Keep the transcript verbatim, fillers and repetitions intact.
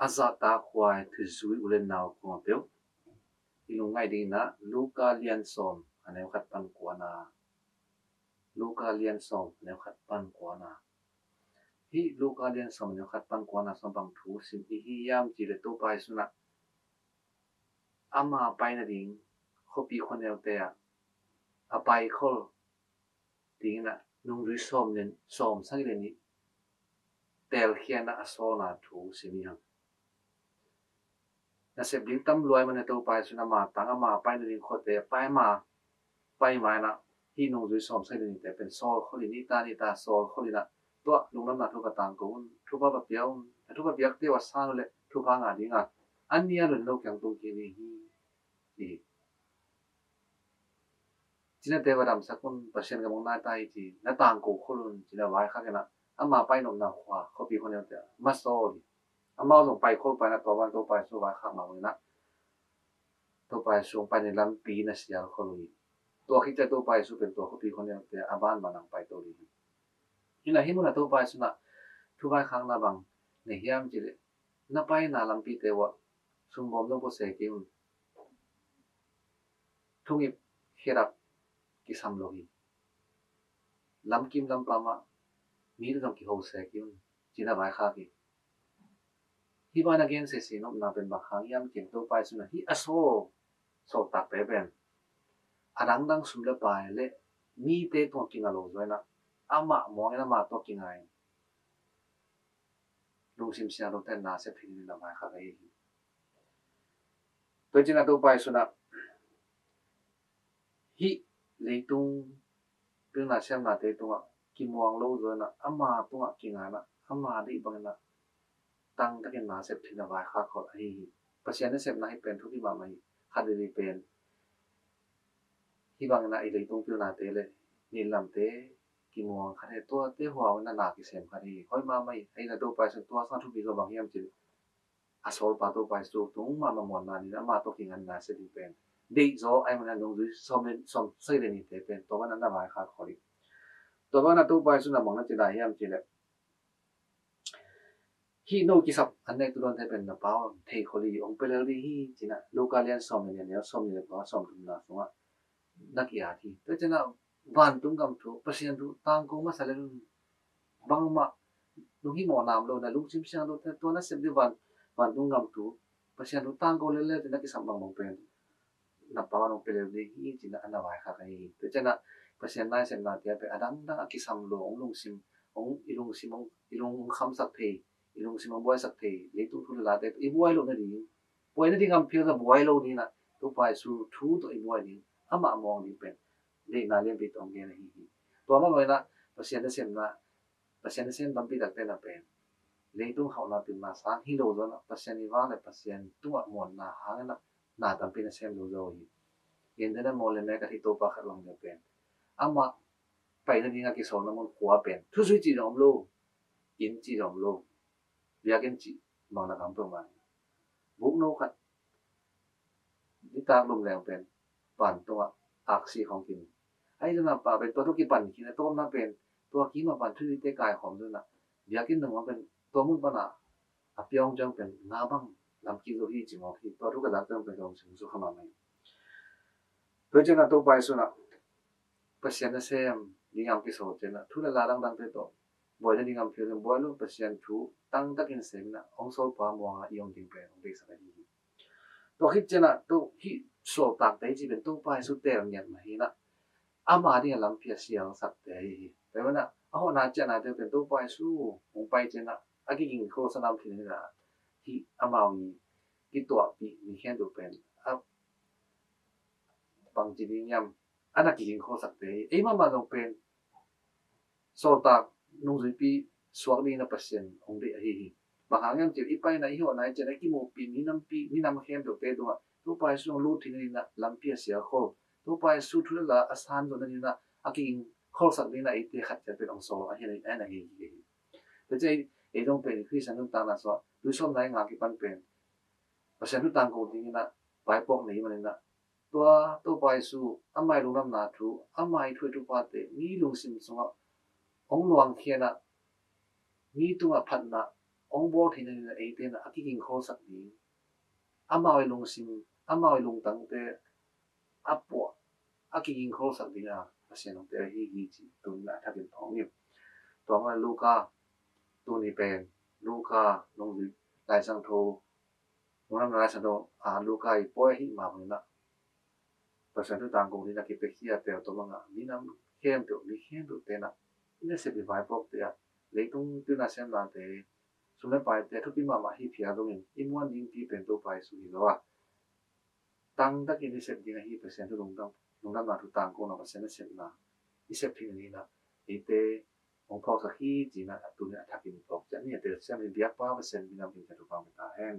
a zahtakhuai thuzui u le nau kuamah peuh i lungngaih dingin ah Luka lian sawm a neu khat pan kuana, Luka lian sawm a neu khat pan kuana. Hih Luka lian sawm a neu khat pan kuana sung bang thu sim i hi hiam cih leh Topa Jesu in ah ama pai nading khuapi khuaneute ah a paikhol dingin ah nungzui sawm le sawm sagih le nih teelkhiatna a sawlna thu sim i hang. Nasep ding tam lua ahih manin Topa Jesu in ama tang ama pai nading khuate pai ma pai ma in ah hih nungzui sawm sagih le nihte pen sawlkhol in, nita nita sawlkhol in ah, tua lungdamna thu ka tangko un, thupha va pia un, a thupha piakte uh a san uh leh thupha ngah ding a, a nia lun lo kiang tung kik ni hi, ci hi. Cinate va damsak un, Pasian ka mong nai ta hi ci, na tangko khol un, ci-in a vaikhak in ah ama pai nopna khua khuapi khuaneute ah ma sawl hi. Amau zong paikhol pai in ah tua ban Topa Jesu vaikhak mah bangin ah Topa Jesu hong pai nading lampi na sialkhol uh hi. Tua khit ciang Topa Jesu pen tua khuapi khuaneute ah a banban hong paito ding hi. Hi in ah hih mun ah Topa Jesu in ah thu vaikhakna bang nei hiam cih leh, na paina lampite uh ah sungbawm zong pua se kei un. Thungip khedap kisam lo hi. Lamkim lampam ah mite zong kiho se kei un, ci-in a vaikhak hi. Hih ban a gen sese nopna pen bang hang hiam cih leh Topa Jesu in ah hih a sawl sawltakte pen a dangdang sum le pai le mite tungah kinga lo zaw in ah amah muang in amah tawh kinga in lungsim siangthote na sep hi, ci-in a vaikhak ahi hi. Tua hi ci-in ah Topa Jesu in ah hih leitung pilna siamnate tungah kimuang lo zaw in ah ama tungah kinga in ah ama deih bangin ah tangtakin na sep hi, ci-in a vaikhak khol ahi hi. Pasian nasepna hih pen thupi mahmah hi. Khat veivei pen hih bangin ah i leitung pilnate le nilh lamte kimuang khat hi, tuate huau in ah na kisem khat hi. Hoih mahmah hi. Ahi zongin Topa Jesu in tua sungah thupi zaw bang hiam cih leh a sawlpa Topa Jesu tung mahmah muanna dingin ama tawh kinga in na sep ding pen deih zaw ahih manin ah nungzui sawm le sawm sagih le nihte pen tua ban ah na vaikhak khol hi. Tua ban ah Topa Jesu in ah bang na ci lai hiam cih leh, hih no kisap an nektu dawnte pen na Pa un thei khol hi, hong pia lel ding hi, ci-in ah Luka lian sawm le nih a neu sawmnih le kua, sawmthumna sungah na ki-at hi. Tua hi ci-in ah vantung gam thu, Pasian thu tangko masa lel un. Bangmah lunghimawhna om lo in ah lungsim siangthote tua na sep ding van, vantung gam thu, Pasian thu tangko lel lel ci-in na kisap bangbang pen na Pa un hong pia lel ding hi, ci-in ah na vaikhak ahi hi. Tua hi ci-in ah Pasian nasepnate pen a dangdang a kisam lo, hong lungsim, hong, i lungsim hong, i lung hong khamsak thei, i lungsim hong buaisak thei, leitung thu le late i buai loh nading, buai nading gam phial zong buai lo dingin ah Topa Jesu thu tawh i buai ding, amah muang ding pen deihna lianpi tawh hong gen ahi hi. Tua mah bangin ah Pasian nasemna, Pasian nasem tampi takte na pen leitung hauhna pilna sang hi lo zaw in ah Pasian i vang le Pasian tungah muanna hangin ah na tampi na sem zo zo hi. Gentehna Maw le Meh ka theih Topa khat bang pen amah pai nading a kisawlna mun khua pen thuzui cih zong om lo, inn cih zong om lo, biakinn cih bang na kam peuhmah hi. Bukno khat nitak lum leng pen van tungah aksi khawng kim. Ahi zongin a pa pen tua thu kipan khin a, tawpna pen tua kim a pan thuzuite kaikhawm zongin a, biakinn nungah pen tua mun pan a a pia hong ciang pen nga bang lam kik zo hi ci mawk hi. Tua thu ka zak ciang pen ka lungsim sukha mahmah hi. Tua ciangin a Topa Jesu in a Pasian nasem ding a hong kisawl ciangin a thu le la dangdangte tawh buai nading a hong phial in buai lo, Pasian thu tangtakin sem in a hong sawlpa muang a i om ding pen hong deihsak ahi hi. Tua khit ciangin a, tua hih sawltakte i cih pen Topa Jesu teel ngiat mah hi in a, ama ding a lampi a sialsakte ahi hi. Tua hi in a, a hawhna ciahnate pen Topa Jesu hong pai ciangin a, a kigingkhol sa lam khin in a, hih amau i kituahpih mi khempeuh pen a bangci ding hiam, a na kigingkholsakte hi. Ei mahmah zong pen sawltak nungzuipi suak dingin a Pasian hong deih ahi hi. Bang hang hiam cih leh i paina i hawhna i ciahna i kimuhpih minampi, minam khempeuhte tungah Topa Jesu hong lut theih nadingin a lampi a sialkhol, Topa Jesu thu le la a san zawh nadingin a, a kigingkholsak dingin a eite khat ciat pen hong sawl ahi, ahi, ahi hi. Tua ciang ei zong pen Khrih siangtho nuntakna sungah tuisawpna i ngah kipan pen Pasian thu tangko dingin a vaipuak nei manin a, tua Topa Jesu, ama i lungdamna thu, ama i thu i thuphate mi lungsim sungah hong luangkhia in a, mi tungah phatna hong bawl theihna dingin eite in a kigingkholsak ding, amau i lungsim, amau i lungtangte a puah, a kigingkholsak dingin Pasian hong tel ahi hi ci tuni-in a thakin phawk ni. Tua mah Luka, tuni pen Luka nong zui Lai Siangtho, nong lam Lai Siangtho, a, Luka i pawi ahi mah bangin Pasian thu tangko dingin a kipiakhia tel tua bangin minam khempeuh, mi khempeuhte in i nasep i vaipuakte ah, leitung pilna semnate, sum le paite thupi mahmah hi phial dongin i muan ding pi pen Topa Jesu hi lo a, tangtakin i sep ding ahi Pasian thu lungdam, lungdamna thu tangkona Pasian nasepna i sep theihna dingin eite hong phawksak hi ci-in a tuni-in a thakin phawk ciat ni. A telsiam hi biakpa Pasian minam in ka thupha pia ta hen.